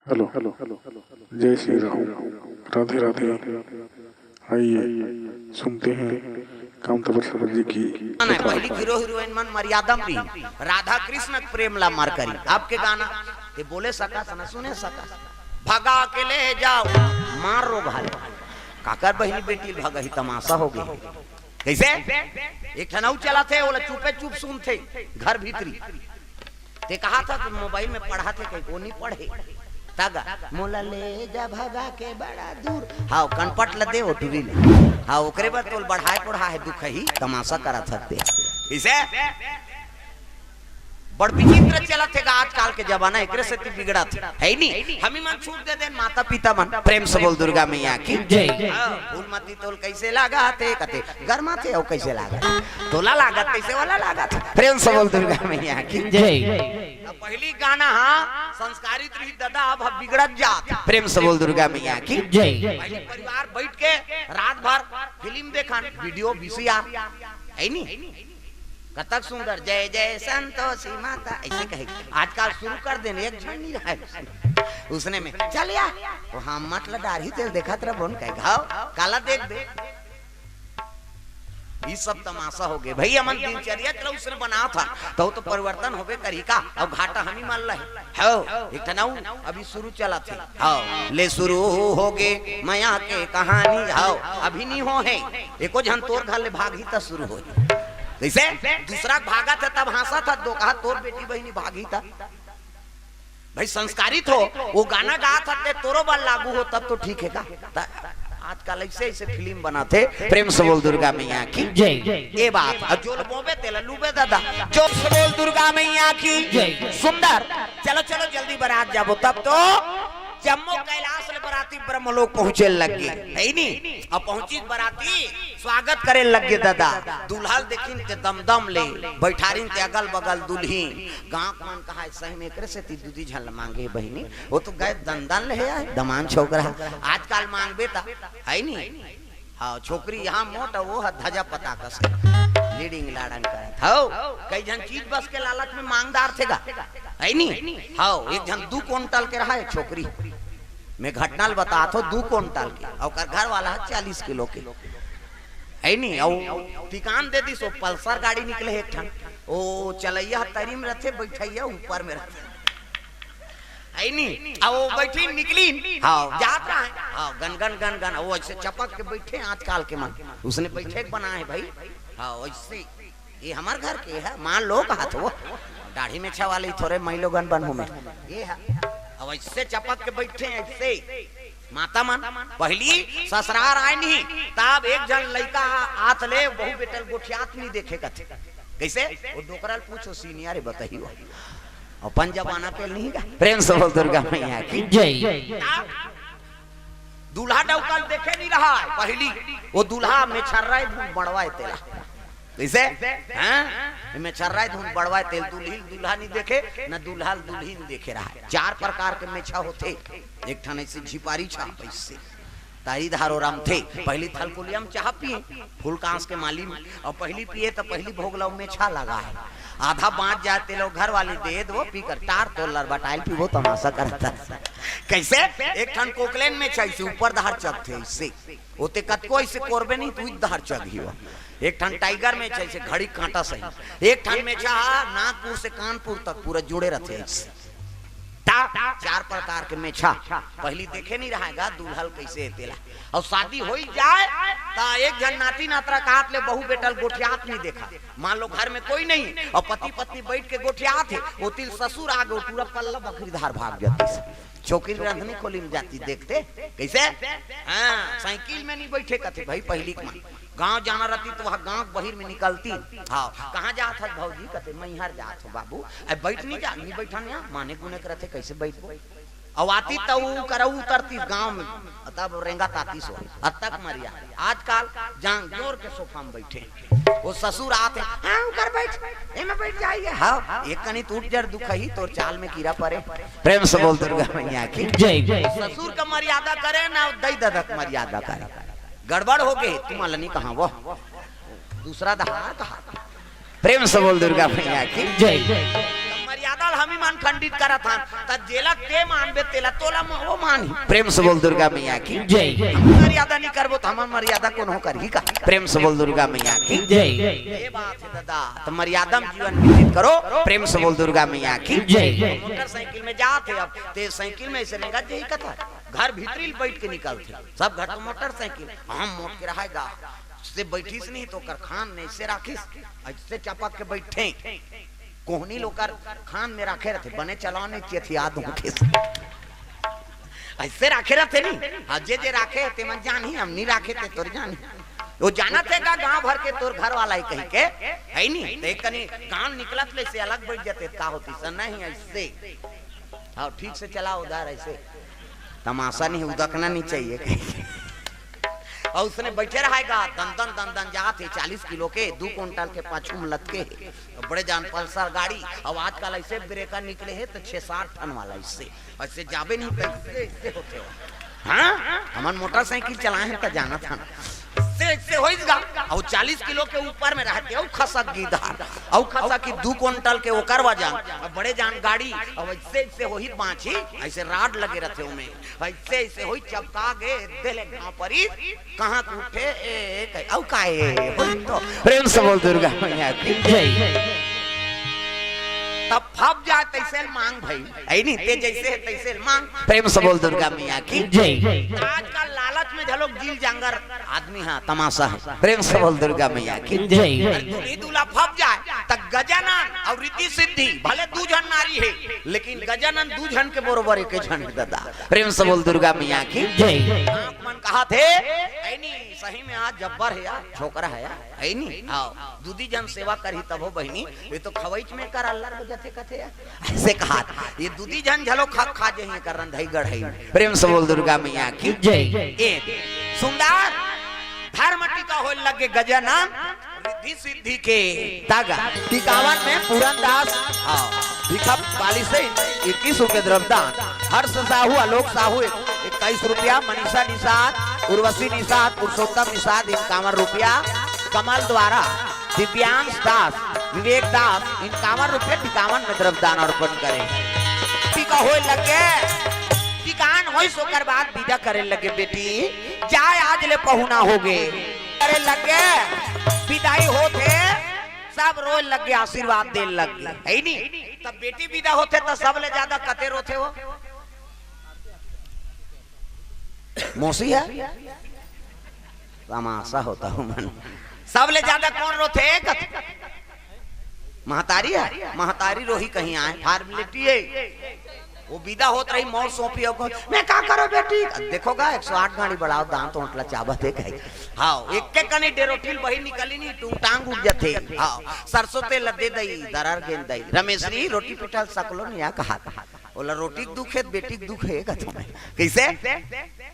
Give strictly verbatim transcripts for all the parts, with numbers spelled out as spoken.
Hello, जय श्री राम, राधे राधे। आइए, सुनते हैं काम तपस्या जी की। नहीं, पहली हीरो हीरोइन मन मर्यादा में रही, राधा कृष्ण के प्रेम ला मार करी। आपके गाना ये बोले सकस न सुने सकस, भगा के ले जाओ, मार रो घाल। काकर बहिनी बेटी भगही तमाशा हो गई। कैसे? एक ठन अउ चला थे, ओला चुपे चुप सुन थे घर भीतरी। ते कहा था कि मोबाइल में पढ़ा थे, कहीं को नहीं पढ़े। तगा मोला ले जा भगा के बड़ा दूर। हाँ, कनपट ल दे, ओ टूरी ले। हाँ, ओकरे बाद तोल बढ़ाए पढ़ा है, दुख ही तमाशा करा थकते। इसे बड़ विचित्र चलत हे गा आजकल के जमाना, एकरे सेती बिगड़त हे। है नी? हमी मन छूट दे देन, माता पिता मन। प्रेम से बोल दुर्गा मैया की। जय। हाँ, फूलमती तोल कैसे लागा थे, कते गरमा थे, ओ कैसे लागा थे? तोला लागत कैसे वाला लागत? प्रेम से बोल दुर्गा मैया की। जय। अब पहली गाना, हाँ, संस्कारित रही दादा, अब हम बिगड़त जात। प्रेम से बोल दुर्गा मैया की। जय। पहले परिवार बैठ के रात भर फिल्म देखन, वीडियो वीसीआर, है नी? कतक सुंदर, जय जय संतोषी माता, ऐसे कहे। आजकल शुरू कर देने, एक झन नहीं रहा है उसने में। चल यार, वो हम मत लडार ही तेल देखत रह बोन कहे घाव, काला देख दे। ई सब तमाशा हो गए भाई, हमन दिनचर्या चलो उसने बना था, तो तो परिवर्तन होबे करी का। अब घाटा हम ही मान लहे। हो, एक ठन अउ अभी शुरू चला थे। हो, ले शुरू हो गे मया के कहानी। हो, अभी नहीं हो है, एको झन तोर घर ले भागी त शुरू हो। कैसे? दूसरा के भागा था तब हंसा था, दो कहा तोर बेटी बहिनी भागी था। भाई संस्कारित हो, वो गाना गा था ते तोरो बल लागू हो तब तो ठीक है का? त आजकल ऐसे ऐसे फिल्म बना थे। प्रेम से बोल दुर्गा मैया की। जय। ये बात, और जो बोबे तेला लूबे दादा। जो से बोल दुर्गा मैया की। जय। सुंदर। चलो चलो जल्दी बारात जाबो तब तो जम्मो कैलाश ले बराती ब्रह्मलोक पहुंचे लग गए, है नी? अब पहुंची बराती, स्वागत करे लग गए दादा। दूल्हा ल देखिन ते दम दम ले, बैठारिन ते अगल बगल दुल्हिन। गांव मन कहा सही में एकरे सेती दूधी झन ल मांगे हे बहिनी, वो तो गए दंदन ले हे आए, दमान छोकरा। आजकल मांगबे त, है नी? हाँ, छोकरी यहाँ मोट, वो ह धजा पता कस, लीडिंग लाडंग करत। हौ, कई झन चीज बस के लालच में मांगदार थे गा, है नी? हौ, एक झन दू कुंटल के रहा है छोकरी, मैं घटना ल बतात हो, दू कुंटल के, और ओकर घर वाला है चालीस किलो के, है नी? और टिकान दे दिस, वो पल्सर गाड़ी निकले है एक ठन, वो चलैया तरी में रहते, बैठैया ऊपर में रहते। है नी? आ वो बैठी निकली। हाँ। जात रहा है। हाँ, गन गन गन गन, वो ऐसे चपक के बैठे हैं आजकल के मन। उसने बैठे के बना है भाई। हाँ, वैसे ये हमार घर के है, मान लो कहा तो वो। दाढ़ी में छवाली थोड़े मैलोगन बन हूँ मैं। ये है। अब ऐसे चपक के बैठे हैं, ऐसे। माता मन, पहली ससुरार आए नहीं, तब एक झन लइका आत ले, बहू बेटल गोठियात नहीं देखे कथे। कैसे? वो डोकरा ल पूछो, सीनियर है, बताइयो। अपन जमाना के नहीं गा। प्रेम से बोल दुर्गा मैया की। जय। दूल्हा डौका ल देखे नहीं रहा है पहली, वो दूल्हा में छर्रा है, धूल बड़वा है तेला। कैसे? हाँ? में छर्रा है, धूल बड़वा है तेल, दुल्ही ल दूल्हा नहीं देखे, न दूल्हा ल दुल्ही नहीं देखे रहा है। चार प्रकार के मेछा होते, एक ठन ऐसे झिपारी छाप ऐसे। तारी धारो राम थे, पहली थलकुलिया में चाह पिए, फूल कांस के माली में, और पहली पिए तो पहली भोग लाओ मेछा लगा है। आधा बांच जाए ते लोग घर वाली दे दो, पी कर टार तो लर बटाइल पीबो तमाशा करता। कैसे? एक ठन कोकलेन मेछा ऐसे ऊपर धार चक थे ऐसे। ओते कतको ऐसे कोरबे नहीं, तू धार चक ही हो। एक ठन टाइगर मेछा ऐसे घड़ी कांटा सही। एक ठन मेछा नागपुर से कानपुर तक पूरा जुड़े रहते ऐसे। ता चार प्रकार के मेछा। पहली देखे नहीं रहेगा दूल्हा ल कैसे तेला। और शादी हो ही जाए ता एक झन नाती नातरा के हाथ ले बहू बेटल गोठियात नहीं देखा। मान लो घर में कोई नहीं और पति पत्नी बैठ के गोठियात है, वो तिल ससुर आ गए, पूरा पल्ला बखरी धार भाग जाती से। छोकरी रंधनी खोली में जाती देखते कैसे? हाँ, साइकिल में नहीं बैठे कथे भाई पहली के माँ। गांव जाना रहती तो वह गांव के बहिर में निकलती। हाँ, कहाँ जात है भौजी? कथे मैहर जात हो बाबू। अब बैठ नहीं जा, नहीं बैठा नहीं, माने गुने करते कैसे बैठबो? अब आती तो ऊ करऊ उतरती गांव में, तब रेंगा ताती सो, अब तक मरिया। आजकल जान जोर के सोफा में बैठे, वो ससुर आते, हाँ, ऊपर बैठ, एमे बैठ जाइए। हाँ, एक कनी टूट जर दुख ही, तोर चाल में कीड़ा पड़े। प्रेम से बोल दुर्गा मैया की। जय। ससुर का मर्यादा करे ना, दई ददक मर्यादा करे। गड़बड़ हो गए, तुम अलनी कहाँ वो? दूसरा दहार कहा। प्रेम से बोल दुर्गा मैया की। जय। मर्यादा मर्यादा ल हमी मन खंडित करत हन, त जेला ते मानबे तेला तोला म-, वो मानही। प्रेम से बोल दुर्गा मैया की जय। हम मर्यादा नहीं करबो त हमर मर्यादा कोनो करही का? प्रेम से बोल दुर्गा मैया की जय। ये बात है दादा, त मर्यादा में जीवन व्यतीत करो। प्रेम से बोल दुर्गा मैया की जय। मोटरसाइकिल में जात है, अब ते साइकिल में ऐसे रेंगत जाही कथा, घर भीतरी ल बैठ के निकलथे। सब घर तो मोटरसाइकिल, हम मोट के रहेगा। से बैठिस नहीं तो ओकर खान नहीं से राखिस, ऐसे चपक के बैठे। कोहनी ल ओकर खान में राखे रहथे, बने चलाने चियथिया दूंखे। ऐसे राखे रहथे नहीं। हाँ, जे जे राखे ते मन जानही, हम नहीं राखे ते तोर जानही। वो जानत है का गांव भर के तोर घर वाला ही कहीं के, है नहीं? ते कनी गांव निकलत ले से अलग बैठ जाते, का होती सन नहीं ऐसे। हाँ, ठीक से चला उधर ऐसे। तमाशा नहीं, उदकना नहीं चाहिए कहीं के। और उसने बैठे रहेगा, दन दन दन दन जात है, चालीस किलो के, दू कुंटल के पाछू में लटके है। बड़े जान पल्सर गाड़ी, अब आजकल ऐसे ब्रेकर निकले हैं तो छह सात टन वाला, इससे, ऐसे जाबे नहीं तो इससे, इससे होते हो। हाँ, हमन मोटरसाइकिल चलाए हैं तो जाना था ना। से, से होइस गा, और चालीस किलो के ऊपर में रहते हो, खसक गीधार, और खसक की दू कुंटल के ओकर वजन, और बड़े जान गाड़ी, और ऐसे, ऐसे होही बाँची, ऐसे राड लगे रहते हो में, ऐसे, ऐसे होही चपका गे, देले घाव परी, कहाँ के उठे, ए, ए, कहे, "अउ का ए, ए, ए, बोल तो।" प्रेम से बोल दुर्गा मैया की जय। तब फब जाए तैसे ल मांग भाई, है नहीं, ते जैसे है तैसे ल मांग। प्रेम से बोल दुर्गा मैया की जय। आजकल लालच में झलोक जील जांगर आदमी हा तमाशा है। प्रेम से बोल दुर्गा मैया की जय। अरे दूल्ही दूल्हा फब जाए त गजानन और रिद्धि सिद्धि भले दू झन नारी है, लेकिन गजानन दू झन के बरोबर एक झन है दादा। प्रेम से बोल दुर्गा मैया की जय। आप मन कहा थे, ऐनी सही में आज जब्बर है यार, छोकरा है यार, है नी? हाँ, दूधी जन सेवा करही तभो बहिनी, ये तो खवैच में कर अल्लर हो जाते कथे यार। ऐसे कहा था, ये दूधी जन झलो खा, खा जही कर रंधई गढ़ई। प्रेम से बोल दुर्गा मैया की जय। ए, सुंदर, धर्म टीका होए लगे गजानन, रिद्धि सिद्धि के तागा। टिकावन में पूरन दास, हाँ, भिखा बाली से इक्कीस रुपये द्रव्यदान, हर्ष साहू, आलोक साहू, इक्कीस रुपया, मनीषा निषाद, उर्वशी निषाद, पुरुषोत्तम निषाद, इक्यावन रुपया, कमल द्वारा, दिव्यांश दास, विवेक दास, इक्यावन रुपया टिकावन में द्रव्यदान अर्पण करे। टीका होए लगे, टिकान होइस ओकर बाद विदा करे लगे, "बेटी, जाए आज ले पहुना होगे।" करे लगे, विदाई होत हे, सब रोए लगे, आशीर्वाद दे लगे, है नी? तब बेटी विदा होथे त सबले ज्यादा कते रोथे हो? मौसी है? तमाशा होता हूँ मन। सबले ज्यादा कौन रोथे? कत-, महतारी है? महतारी रोही कहीं आए, फार्मेलिटी है। वो विदा होत रही, मौर सौंपी, और कहो, "मैं का करो बेटी?" देखो गा, एक सौ आठ गाड़ी बढ़ाओ, दांत ओंटला चाबत है कहे। हाँ, एक के कनी डेरोटिल बही निकली नहीं, टूंग टांग उठ जाते। हाँ, सरसों तेल दे दई, दरार गेंद दई। रमेशरी, रोटी पिठा सकलो नहीं, या कहा था। ओला रोटी के दुख है, बेटी के दुख है, कथो में। कैसे?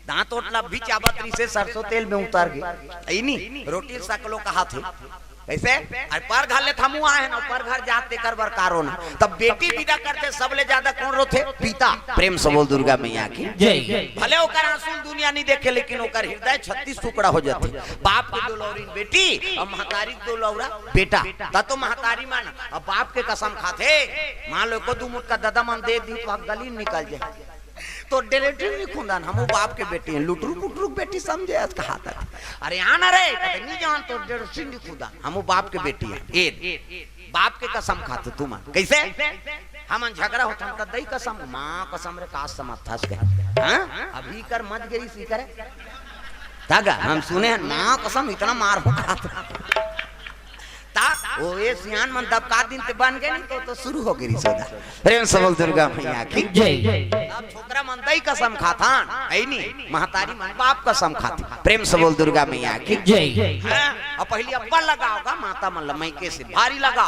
दांत ओटला भी चाबत रही से सरसों तेल में उतर गए। ऐनी, रोटी सकलो कहा थे। कैसे? अरे पर घर ले थमू आए हैं ना, पर घर जाते कर बर कारो ना। तब बेटी विदा करते सबले ज्यादा कौन रोथे? पिता। प्रेम से बोल दुर्गा मैया की जय। भले ओकर आंसू दुनिया नहीं देखे, लेकिन ओकर हृदय छत्तीस टुकड़ा हो जाते। बाप के दो लौरिन बेटी और महतारी के दो लौरा बेटा। ता तो महतारी मान अब बाप के कसम खाथे। मान लो को दू मुठ का ददा मन दे दी तो आप गली निकल जाए। तो डेरेटिव नहीं खुंदन, हमू बाप के बेटी हैं, लुटरू पुटरू के बेटी समझे आज कहा था। अरे आना रे, कहते, "नहीं जान तो डेरेटिव नहीं खुंदन, हमू बाप के बेटी हैं।" ए, बाप के कसम खाते तुम। कैसे? हमन झगड़ा होता हम तो दई कसम, माँ कसम रे का समर्थस के। हाँ? अभी कर मत गई सी करे। तागा, हम सुने हैं, माँ कसम इतना मार हो कहा था। ता, ओ, ए सियान मन दबका दिन ते बन गए नहीं तो, तो शुरू हो गई सोदा। प्रेम से बोल दुर्गा मैया की जय। अब छोकरा मन दई कसम खाथन, ऐनी, महतारी मन बाप कसम खाथन। प्रेम से बोल दुर्गा मैया की जय। हाँ, अब पहली अब्बा लगाओगा, माता मन ल मइके से भारी लगा।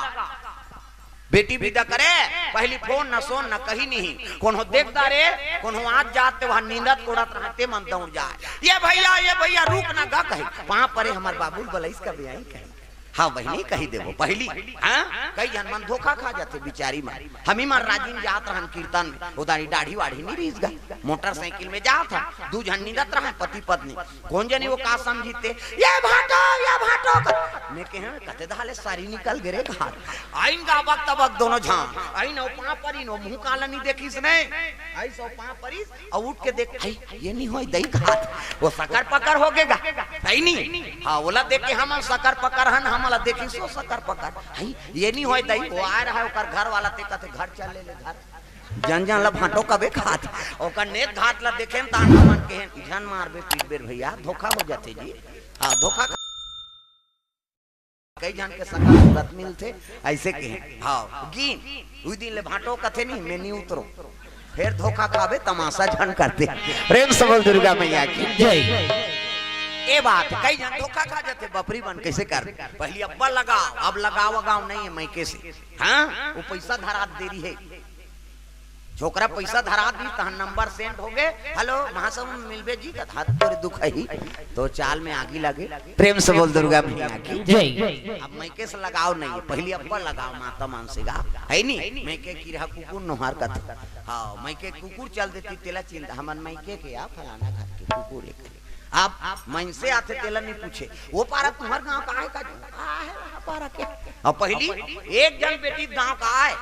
बेटी विदा करे, पहली फोन न सोन न कही नहीं। कोनो देखदा रे, कोनो आज जाते वहाँ नींदत कोड़त रहते मन दौड़ जाए। "ये भैया, ये भैया, रुक ना गा," कहे। "पाँव परे हमार बाबू बलैस का ब्याही," कहे। हाँ बहिनी, कही देबो पहली। हाँ, कई झन मन धोखा खा जाथे बिचारी मन। हमी मन राजिम जात रहन कीर्तन में, उदारी दाढ़ी वाढ़ी नहीं रहिस गा, मोटरसाइकिल में जात हन, दू झन निंदत रहन पति पत्नी। कोन जनी वो का समझिते, "ये भाटो, ये भाटो" कर। मैं कहे, "कते दहाले सारी निकल गे रे घाट।" आइन गा बक तबक दोनों झन, आइन ओ पाँव परिन, ओ मुँह काला नहीं देखिस नहीं, आई सो पाँव परिस, अउ उठ के देख, "हई, ये नहीं होय दई" कहात। वो सकर पकर हो गे गा, हई नहीं? हाँ, ओला देख के हमन सकर पकर हन, हमला देखिस ओ सकर पकर, "हई, ये नहीं होय दई।" वो आय रहा ओकर घर वाला, ते कथे, "घर चल ले, ले घर।" जन जन ला भांटो कबे कहात। ओकर नेत घात ला देखेन त हमन कहेन, "झन मारबे पीटबे भैया, धोखा हो जाथे जी।" हाँ, धोखा। कई झन के सकल सूरत मिलथे, अइसे कहे। हाँ, गिन, उही दिन ले भांटो कथे नहीं, मैं नहीं उतरो। फेर धोखा खाबे, तमाशा झन करते। प्रेम से बोल दुर्गा मैया की। जय। ए बात, कई झन धोखा खा जाथे, बपरी मन कइसे कर? पहली अब्बा लगाव, अब लगाव, लगाव नहीं है, मइके से। हाँ, वो पइसा धरात देरी है। छोकरा पइसा धरा दी, तहन नंबर सेंड हो गे, "हेलो, महासमुंद मिलबे जी?" कथा तोरे दुख ही, तो चाल में आगी लगे। प्रेम से बोल दुर्गा मैया की। जय। अब मइके से लगाव नहीं है, पहली अब्बा लगाव, माता मन से गाव, है नी? मइके किरहा कुकुर नोहर कथा। हाँ, मइके कुकुर चल देती, तेला चिंता, हमन मइके के या फलाना घर के कुकुर एक। अब मनसे आथे, तेला नहीं पूछे, "वो पारा तुम्हर गांव का है का?" "आ है वहाँ पारा के।" अब पहली एक जन बेटी गांव का आय,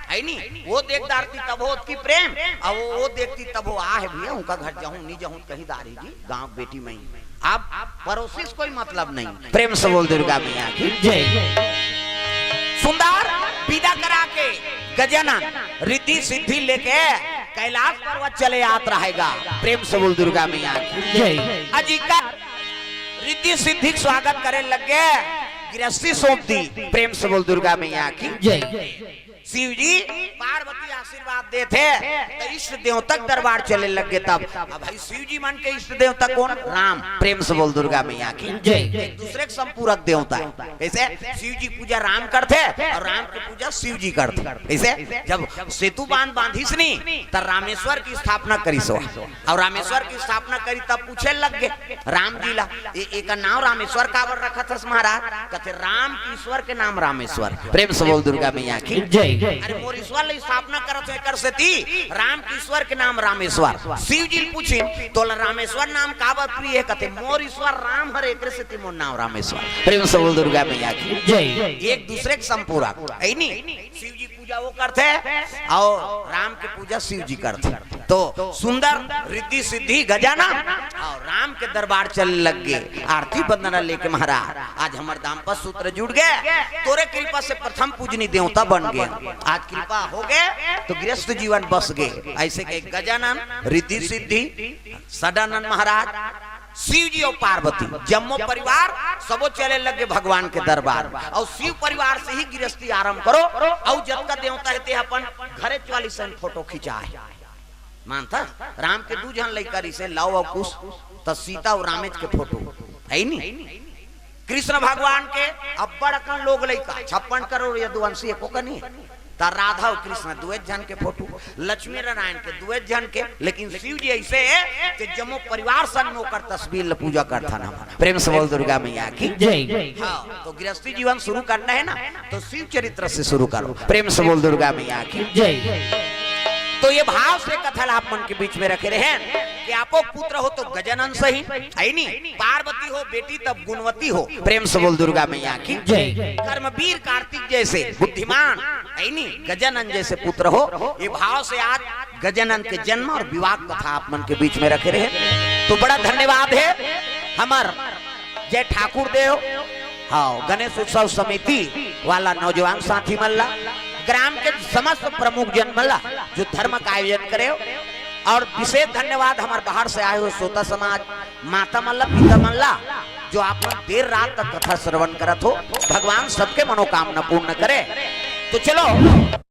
है नी? वो देख डारती तब होत की प्रेम, अब वो, वो देखती तब हो, "आ है भैया, उनका घर जाऊं, नहीं जाऊं, कहीं दारी जी, गांव बेटी में।" अब पड़ोसी से कोई मतलब नहीं। प्रेम से बोल दुर्गा मैया की। जय। सुंदर विदा करा के गजानन रिद्धि सिद्धि लेके कैलाश पर्वत चले आत रहेगा। प्रेम से बोल दुर्गा मैया की। जय। अजी का रिद्धि सिद्धि के स्वागत करे लग गे, गृहस्थी सौंप दी। प्रेम से बोल दुर्गा मैया की। जय। शिव जी पार्वती आशीर्वाद देथे, त इष्ट देवता के दरबार चले लग गे। तब अब भाई शिव जी मन के इष्ट देवता कोन? राम। प्रेम से बोल दुर्गा मैया की। जय। एक दूसरे के संपूरक देवता है। कइसे? शिव जी पूजा राम करथे अउ राम के पूजा शिव जी करथे। कइसे? जब सेतु बांध बांधिस नी, त रामेश्वर की स्थापना करिस हो। अउ रामेश्वर की स्थापना करी, तब पूछे लग गे राम जी ला, "ए, एकर नाम रामेश्वर काबर रखत हस महाराज?" कथे, "राम के ईश्वर के नाम रामेश्वर।" प्रेम से बोल दुर्गा मैया की। जय। अरे मोर ईश्वर ला स्थापना करत हो, एकर सेती राम के ईश्वर के नाम रामेश्वर। शिव जी ल पूछिन, "तोला रामेश्वर नाम काबर प्रिय है?" कथे, "मोर ईश्वर राम हरे, एकरे सेती मोर नाम रामेश्वर।" प्रेम से बोल दुर्गा मैया की। जय। एक दूसरे के संपूरक, है नी? शिव जी पूजा वो करथे अउ राम के पूजा शिव जी करथे। तो सुंदर रिद्धि सिद्धि गजानन अउ राम के दरबार चले लग गे। आरती वंदना लेके महाराज, आज हमर दाम्पत्य सूत्र जुड़ गे, तोरे कृपा से प्रथम पूजनी देवता बन गे। आज कृपा हो गे तो गृहस्थ जीवन बस गे। अइसे के गजानन, रिद्धि सिद्धि, सदानंद महाराज, शिव जी अउ पार्वती, जम्मो परिवार सबो चले लग गे भगवान के दरबार। अउ शिव परिवार से ही गृहस्थी आरंभ करो, अउ जतका देवता हे ते अपन घरे वाली सन फोटो खिंचाय। मानथा, राम के दू झन लइका रिहिसे, लव अउ कुश, त सीता अउ रामेच के फोटो, है नी? कृष्ण भगवान के अब्बड़ अकन लोग लइका, छप्पन करोड़ यदुवंशी एको कनी हे। त राधा अउ कृष्ण दुए झन के फोटो, लक्ष्मी नारायण के दुए झन के, लेकिन शिव जी अइसे हे कि जम्मो परिवार सन ओकर तस्वीर ल पूजा करथन हम। प्रेम से बोल दुर्गा मैया की। जय। हाँ, तो गृहस्थी जीवन शुरू करना है ना, तो शिव चरित्र से शुरू करो। प्रेम से बोल दुर्गा मैया की। जय। तो ये भाव से कथा ला आप मन के बीच में रखे रहेन कि आपो पुत्र हो तो गजानन सही, है नी? पार्वती हो बेटी तब गुणवती हो। प्रेम से बोल दुर्गा मैया की। जय। कर्मवीर कार्तिक जैसे बुद्धिमान, है नी? गजानन जैसे पुत्र हो। ये भाव से आज गजानन के जन्म अउ विवाह कथा आप मन के बीच में रखे रहेन। तो बड़ा धन्यवाद हे हमर जय ठाकुर देव, हाँ, गणेश उत्सव समिति वाला नौजवान साथी मन ला, ग्राम के समस्त प्रमुख जन मन ला, जो धर्म का आयोजन करे हो। अउ विशेष धन्यवाद हमर बाहर से आए हुए श्रोता समाज, माता मन ला, पिता मन ला, जो आप मन देर रात तक कथा श्रवण करत हो। भगवान सबके मनोकामना पूर्ण करे। तो चलो,